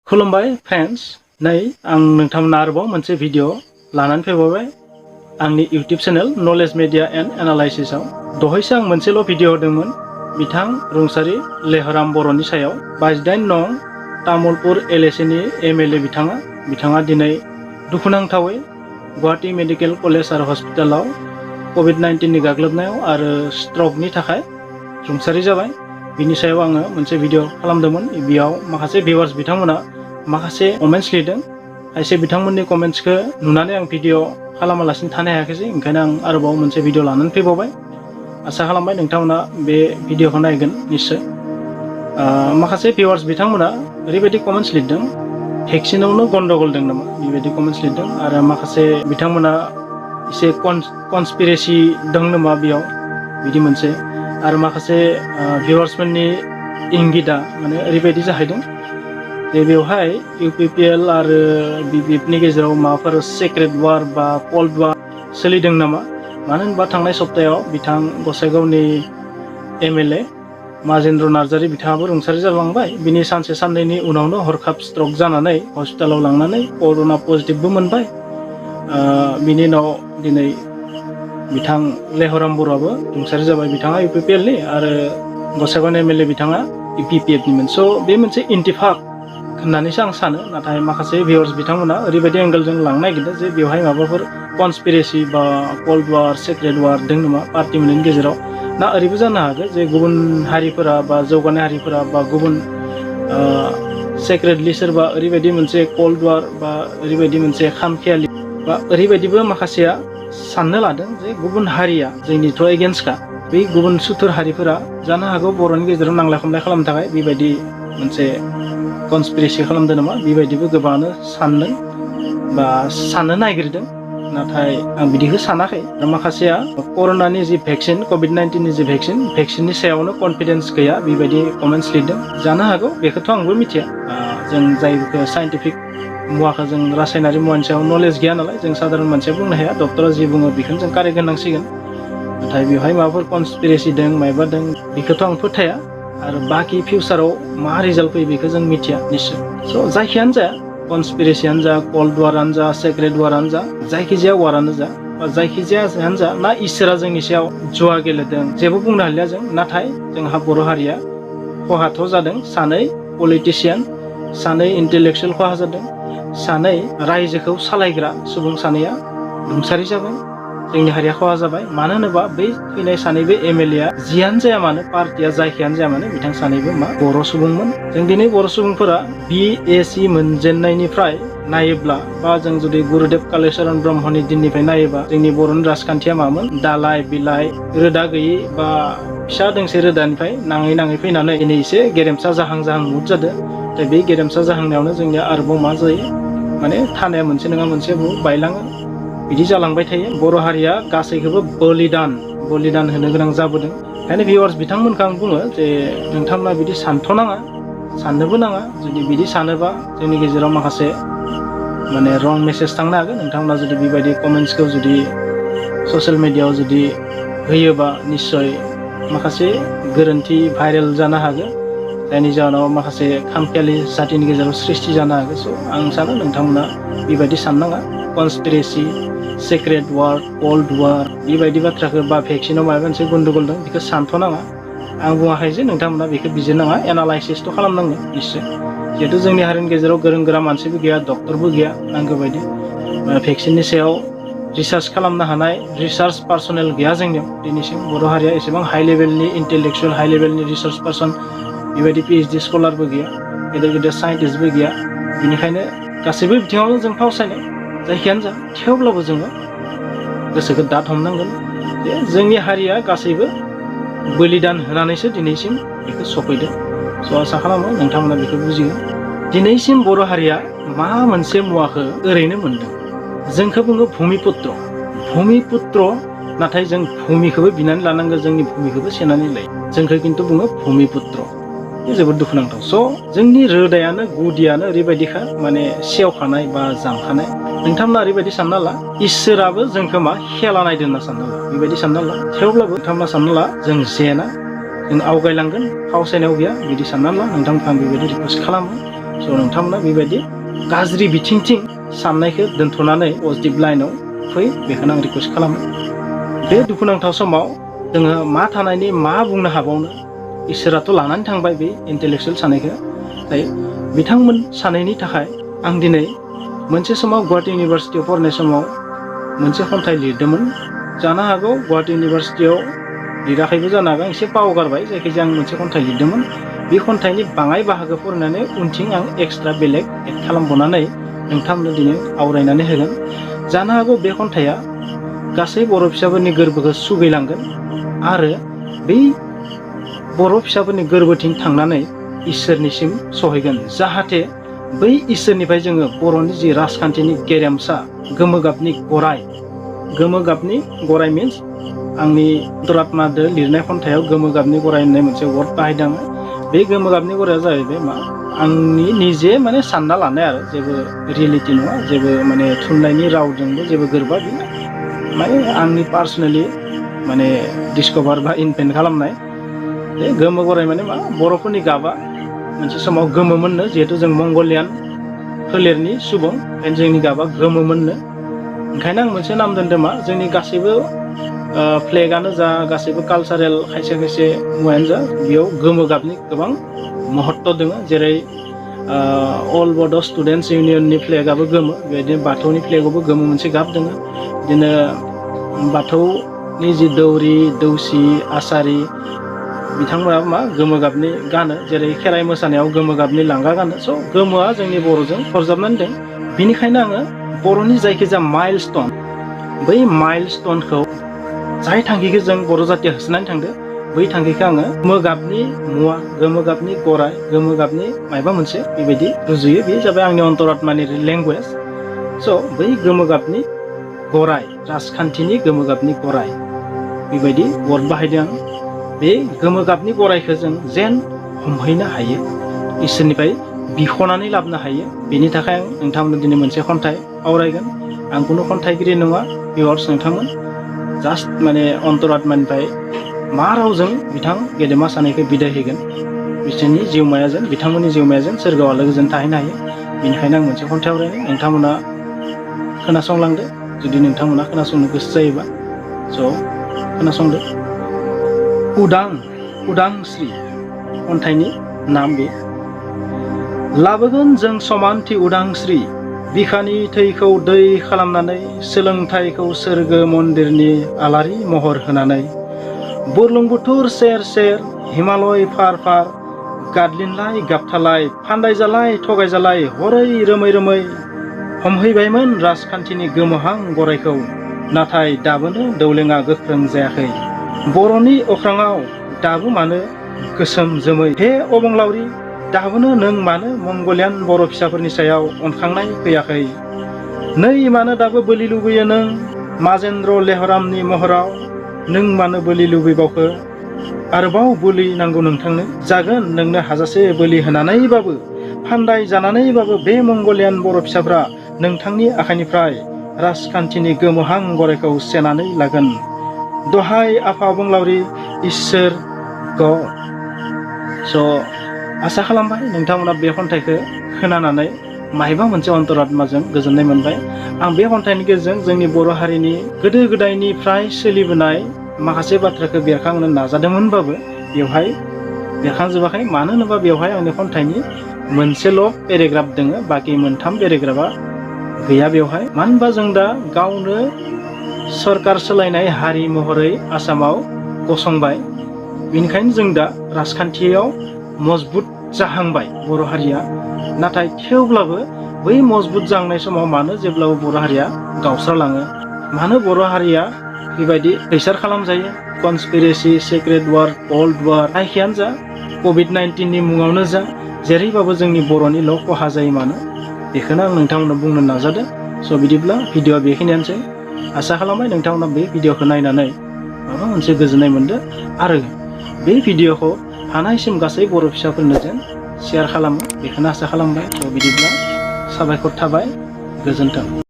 खुलुमबाय फ्रेंड्स नै आं नोंथांमोना आरोबाव मोनसे भिडिअ लानानै फैबावबाय आंनि YouTube channel knowledge media and analysis आव दहायसो आं मोनसेल' भिडिअ होदोंमोन बिथां रुंसारि लेहराम बर'नि सायाव 28 नं तामुलपुर एलएसी एमएलए बिथाङा दिनै दुखुनांथावै गुवाहाटी मेडिकल कलेज आरो हस्पिटालाव कोविड-19 नि गाग्लोबनायाव आरो स्ट्रोकनि थाखाय रुंसारि जाबाय। बिनि सायाव आङो मोनसे भिडिअ खालामदोंमोन। बेयाव माखासे भिउवार्स बिथांमोना माखासे कमेन्ट्स लिरदों। खायसे बिथांमोननि कमेन्ट्सखौ नुनानै आं भिडिअ खालामालासिनो थानो हायाखैसै, ओंखायनो आं आरोबाव मोनसे भिडिअ लानानै फैबावबाय। आसा खालामबाय नोंथांमोना बे भिडिअखौ नायगोन निश्चय। माखासे भिउवार्स बिथांमोना ओरैबायदि कमेन्ट्स लिरदों, भेक्सिनावनो गन्डगल दं नामा बेबायदि कमेन्ट्स लिरदों। आरो माखासे बिथांमोना एसे कनस्पिरेसि दं नामा बेयाव बिदि मोनसे। आरो माखासे भिउवार्सफोरनि इंगिता माने ओरैबायदि जाहैदों जे बेवहाय इउपिपिएल आरो बिपिएफनि गेजेराव माबाफोर सिक्रेट वार बा कल्ड वार सोलिदों नामा। मानो होनबा थांनाय सप्तायाव बिथां गसाइगावनि एमएलए माजेन्द्र नार्जारि बिथाङाबो रुंसारि जालांबाय। बिनि सानसे साननैनि उनावनो हरखाब स्ट्रोक जानानै हस्पिटालाव लांनानै करोना पजिटिभबो मोनबाय। बिनि उनाव दिनै बिथां लेहराम बर'आबो रुंसारि जाबाय। बिथाङा इउपिपिएलनि आरो गसाइगावनि एमएलए बिथाङा इपिपिएफनिमोन। स' बे मोनसे इन्तिफाक होननानैसो आं सानो। नाथाय माखासे भिउवार्स बिथांमोना ओरैबायदि एंगेलजों लांनो नागिरदों जे बेवहाय माबाफोर कनस्पिरेसि बा कल्ड वार सिक्रेट वार दं नामा पार्टि मोननैनि गेजेराव। ना ओरैबो जानो हागौ जे गुबुन हारिफोरा बा जौगानाय हारिफोरा बा गुबुन सिक्रेटलि सोरबा ओरैबायदि मोनसे कल्ड वार बा ओरैबायदि मोनसे खामखियालि बा ओरैबायदिबो माखासेया साननो लादों जे गुबुन हारिया जोंनिथ' एगेन्स्टखा, बै गुबुन सुथुर हारिफोरा जानो हागौ बर'नि गेजेराव नांलाय खमलाय खालामनो थाखाय बेबायदि मोनसे कनस्पिरेसि खालामदों नामा बेबायदिबो गोबाङानो सानदों बा साननो नागिरदों। नाथाय आं बिदिखौ सानाखै। माखासेया कर'नानि जि भेक्सिन कोविड-19नि जि भेक्सिननि सायावनो कनफिडेन्स गैया बेबायदि कमेन्ट्स लिरदों। जानो हागौ, बेखौथ' आंबो मिथिया। जों जायखौ साइन्टिफिक मुवाखौ जों रासायनारि मुवानि सायाव नलेज गैया नालाय जों साधारन मानसिया बुंनो हाया। डक्टरा जि बुङो बेखौनो जों कारेक्ट होनांसिगोन। नाथाय बेवहाय माबाफोर कनस्पिरेसि दं मायबा दं बेखौथ' आं फोथाया। आरो बाखि फिउचाराव मा रिजाल्ट फैयो बेखौ जों मिथिया निश्चय। स' जायखियानो जाया, कनस्पिरेसियानो जा, कल्ड वारानो जा, सिक्रेट वारानो जा, जायखिजाया वारानो जा बा जायखिजायानो जा, ना इसोरा जोंनि सायाव जुवा गेलेदों जेबो बुंनो हालिया जों। नाथाय जोंहा बर' हारिया खहाथ' जादों। सानै पलिटिसियान, सानै इन्टेलेक्सुवेल खहा जादों। सानै रायजोखौ सालायग्रा सुबुं सानैया रुंसारि जाबाय। जोंनि हारिया खहा जाबाय। मानो होनोबा बै थैनाय सानैबो एमएलएआ जियानो जाया मानो, पार्टिया जायखियानो जाया मानो, बिथां सानैबो मा बर' सुबुंमोन। जों दिनै बर' सुबुंफोरा बिएसि मोनजेननायनिफ्राय नायोब्ला बा जों जुदि गुरुदेव कालिचरन ब्रह्मनि दिननिफ्राय नायोबा जोंनि बर'नि राजखान्थिया मामोन? दालाय बिलाइ रोदा गैयै बा फिसा दोंसे रोदानिफ्राय नाङै नाङै फैनानै दिनै एसे गेरेमसा जाहां मुद जादों। दा बे गेरेमसा जाहांनायावनो जोंनिया आरोबाव मा जायो, माने थानाया मोनसे नङा मोनसे बायलाङो। बिदि जालांबाय थायो। बर' हारिया गासैखौबो बलिदान होनो गोनां जाबोदों। ओंखायनो भिउवार्स बिथांमोनखौ आं बुङो जे नोंथांमोना बिदि सानथ'नाङा, साननोबो नाङा। जुदि बिदि सानोबा जोंनि गेजेराव माखासे माने रं मेसेज थांनो हागोन। नोंथांमोना जुदि बेबायदि कमेन्ट्सखौ जुदि ससियेल मिडियायाव जुदि होयोबा निस्सय माखासे गोरोन्थि भाइरेल जानो हागौ, जायनि जाहोनाव माखासे खामखियालि जातिनि गेजेराव सृष्टि जानो हागौ। स' आं सानो नोंथांमोना बेबायदि साननाङा। कनस्पिरेसि, सिक्रेट वार, कल्ड वार बेबायदि बाथ्राखौ बा भेक्सिनाव माबा मोनसे गन्डगल दं बेखौ सानथ'नाङा। आं बुङाखै जे नोंथांमोना बेखौ बिजिरनाङा, एनालाइसिसथ' खालामनांगोन निश्चय। जिहेथु जोंनि हारिनि गेजेराव गोरों गोरा मानसिबो गैया, डक्टरबो गैया नांगौ बायदि। भेक्सिननि सायाव रिसार्च खालामनो हानाय रिसार्च पार्सनेल गैया जोंनियाव दिनैसिम। बर' हारिया एसेबां high लेभेलनि intellectual, high लेभेलनि research person बेबायदि पिएइचडि स्कलारबो गैया, गेदेर गेदेर साइन्टिस्टबो गैया। बेनिखायनो गासैबो बिथिङावनो जों फावसायनाय जायखियानो जा, थेवब्लाबो जोङो गोसोखौ दाद हमनांगोन जे जोंनि हारिया गासैबो बलिदान होनानैसो दिनैसिम बेखौ सफैदों। स' आसा खालामो नोंथांमोना बेखौ बुजिगोन। दिनैसिम बर' हारिया मा मोनसे मुवाखौ ओरैनो मोनदों? जोंखौ बुङो भुमिपुत्र, नाथाय जों भुमिखौबो बिनानै लानांगौ, जोंनि भुमिखौबो सेनानै लायो। जोंखौ खिन्थु बुङो भुमिपुत्र। बे जोबोद दुखुनांथाव। स' जोंनि रोदायानो गुदियानो ओरैबायदिखा माने सेवखानाय बा जांखानाय। नोंथांमोना ओरैबायदि सानना ला इसोराबो जोंखौ मा खेला नायदों होनना सानना ला, बेबायदि सानना ला। थेवब्लाबो नोंथांमोना सानना ला जों जेना, जों आवगायलांगोन, फावसायनायाव गैया बिदि सानना ला। नोंथांमोनखौ आं बेबायदि रिकुवेस्ट खालामो। स' नोंथांमोना बेबायदि गाज्रि बिथिंथिं साननायखौ दोनथ'नानै पजिटिभ लाइनाव फै, बेखौनो आं रिकुवेस्ट खालामो। बे दुखुनांथाव समाव जोङो मा थानायनि मा बुंनो हाबावनो, इसोराथ' लानानै थांबाय बे इन्टेलेक्सुवेल साननायखौ। दायो बिथांमोन सानैनि थाखाय आं दिनै मोनसे समाव गुवाहाटि इउनिभारसिटियाव फरायनाय समाव मोनसे खन्थाइ लिरदोंमोन। जानो हागौ गुवाहाटि इउनिभारसिटियाव लिराखैबो जानो हागौ, एसे बावगारबाय। जायखिजाया आं मोनसे खन्थाइ लिरदोंमोन। बे खन्थाइनि बाङाय बाहागो फरायनानै उनथिं आं एक्सट्रा बेलेग एड खालामबावनानै नोंथांमोननो दिनै आवरायनानै होगोन। जानो हागौ बे खन्थाइया गासै बर' फिसाफोरनि गोरबोखौ सुगैलांगोन आरो बै बर' फिसाफोरनि गोरबोथिं थांनानै इसोरनिसिम सहैगोन, जाहाथे बै इसोरनिफ्राय जोङो बर'नि जि राजखान्थिनि गेरेमसा गोमो गाबनि गराय, गोमो गाबनि गराय मिन्स आंनि अन्तरात्मादो लिरनाय खन्थाइयाव गोमो गाबनि गराय होननाय मोनसे वार्ड बाहायदों। बे गोमो गाबनि गराया जाहैबाय मा, आंनि निजे माने सानना लानाय आरो, जेबो रियेलिटि नङा, जेबो माने थुनलाइनि रावजोंबो जेबो गोरोबा। बे माने आंनि पार्सनेलि माने डिसकभार बा इनभेन्ट खालामनाय। बे गोमो गराय माने मा, बर'फोरनि गाबा मोनसे समाव गोमोमोननो, जिहेथु जों मंगलियान फोलेरनि सुबुं, ओंखायनो जोंनि गाबा गोमोमोननो। ओंखायनो आं मोनसे नाम दोनदों मा, जोंनि गासैबो फ्लेगानो जा, गासैबो कालसारेल खायसे खायसे मुवायानो जा, बेयाव गोमो गाबनि गोबां महत्व दङ। जेरै अल बड' स्टुडेन्टस इउनियननि फ्लेगाबो गोमो, बेबायदिनो बाथौनि फ्लेगावबो गोमो मोनसे गाब दङ। बिदिनो बाथौनि जि दौरि दौसि आसारि बिथांमोना मा, गोमो गाबनि गानो। जेरै खेराइ मोसानायाव गोमो गाबनि लांगा गानो। स' गोमोआ जोंनि बर'जों सरजाबनानै दं। बिनिखायनो आङो बर'नि जायखिजाया माइलस्टन, बै माइलस्टनखौ जाय थांखिखौ जों बर' जातिया होसोनानै थांदो, बै थांखिखौ आङो गोमो गाबनि मुवा, गोमो गाबनि गराय, गोमो गाबनि माबा मोनसे बेबायदि रुजुयो। बे जाबाय आंनि अन्तरात्मानि लेंगुवेज। स' बै गोमो गाबनि गराय, राजखान्थिनि गोमो गाबनि गराय, बेबायदि वार्ड बाहायदों आं। बे गोमो गाबनि गरायखौ जों जेन हमहैनो हायो, इसोरनिफ्राय बिख'नानै लाबोनो हायो, बेनि थाखाय आं नोंथांमोननो दिनै मोनसे खन्थाइ आवरायगोन। आं खुनु खन्थाइगिरि नङा भिउवार्स, नोंथांमोन जास्ट माने अन्तरात्मानिफ्राय मा रावजों बिथां गेदेमा सानैखौ बिदाय होगोन, बिसोरनि जिउमाया जेन, बिथांमोननि जिउमाया जेन सोरगोआव आलो गोजोन थाहैनो हायो। बेनिखायनो आं मोनसे खन्थाइ आवरायनो, नोंथांमोना खोनासंलांदो जुदि नोंथांमोना खोनासंनो गोसो जायोबा। स' खोनासंदो। उदांस्रि खन्थाइनि नाम बे। लाबोगोन जों समानथि उदांस्रि, बिखानि थैखौ दै खालामनानै, सोलोंथाइखौ सोरगो मन्दिरनि आलारि महर होनानै, बुरलुंबुथुर सेर सेर हिमालय फार फार, गादलिनलाय गाबथालाय फान्दायजालाय थगायजालाय हरै रोमै रोमै, हमहैबायमोन राजखान्थिनि गोमोहां गरायखौ, नाथाय दाबोनो दौलेङा गोख्रों जायाखै। बर'नि अख्राङाव दाबो मानो गोसोम जोमै, हे अबंलावरि दाबोनो नों मानो मंगलियान बर' फिसाफोरनि सायाव अनखांनाय फैयाखै। नै मानो दाबो बोलि लुबैयो नों माजेन्द्र लेहरामनि महराव, नों मानो बोलि लुबैबावखो, आरोबाव बोलि नांगौ नोंथांनो, जागोन नोंनो हाजासे बोलि होनानैबाबो, फान्दाय जानानैबाबो बे मंगलियान बर' फिसाफ्रा नोंथांनि आखाइनिफ्राय राजखान्थिनि गोमोहां गरायखौ सेनानै लागोन। दहाय आफा अबंलावरि इसोर गड। स' आसा खालामबाय नोंथांमोना बे खन्थाइखौ खोनानानै मायबा मोनसे अन्तरात्माजों गोजोननाय मोनबाय। आं बे खन्थाइनि गेजेरजों जोंनि बर' हारिनि गोदो गोदायनिफ्राय सोलिबोनाय माखासे बाथ्राखौ बेरखांनो नाजादोंमोनबाबो बेवहाय बेरखांजोबाखै। मानो होनोबा बेवहाय आंनि खन्थाइनि मोनसेल' पेराग्राफ दङ, बाखि मोनथाम पेराग्राफा गैया बेवहाय। मानो होनबा जों दा गावनो सरकार सोलायनाय हारि महरै आसामाव गसंबाय, बेनिखायनो जों दा राजखान्थियाव मजबुत जाहांबाय बर' हारिया। नाथाय थेवब्लाबो बै मजबुत जाहांनाय समाव मानो जेब्लाबो बर' हारिया गावस्रालाङो, मानो बर' हारिया बेबायदि खैसार खालामजायो। कनस्पिरेसि, सिक्रेट वार, कल्ड वार, जायखियानो जा, कभिड-19नि मुङावनो जा, जेरैबाबो जोंनि बर'निल' खहा जायो मानो, बेखौनो आं नोंथांमोननो बुंनो नाजादों। स' बिदिब्ला भिडिअ'आ बेखिनियानोसै। आसा खालामबाय नोंथांमोना बे भिडिअ'खौ नायनानै माबा मोनसे गोजोननाय मोनदों आरो बे भिडिअ'खौ हानायसिम गासै बर' फिसाफोरनो जेन शेयार खालामो, बेखौनो आसा खालामबाय। स' बिदिब्ला साबायखर थाबाय, गोजोन्थों।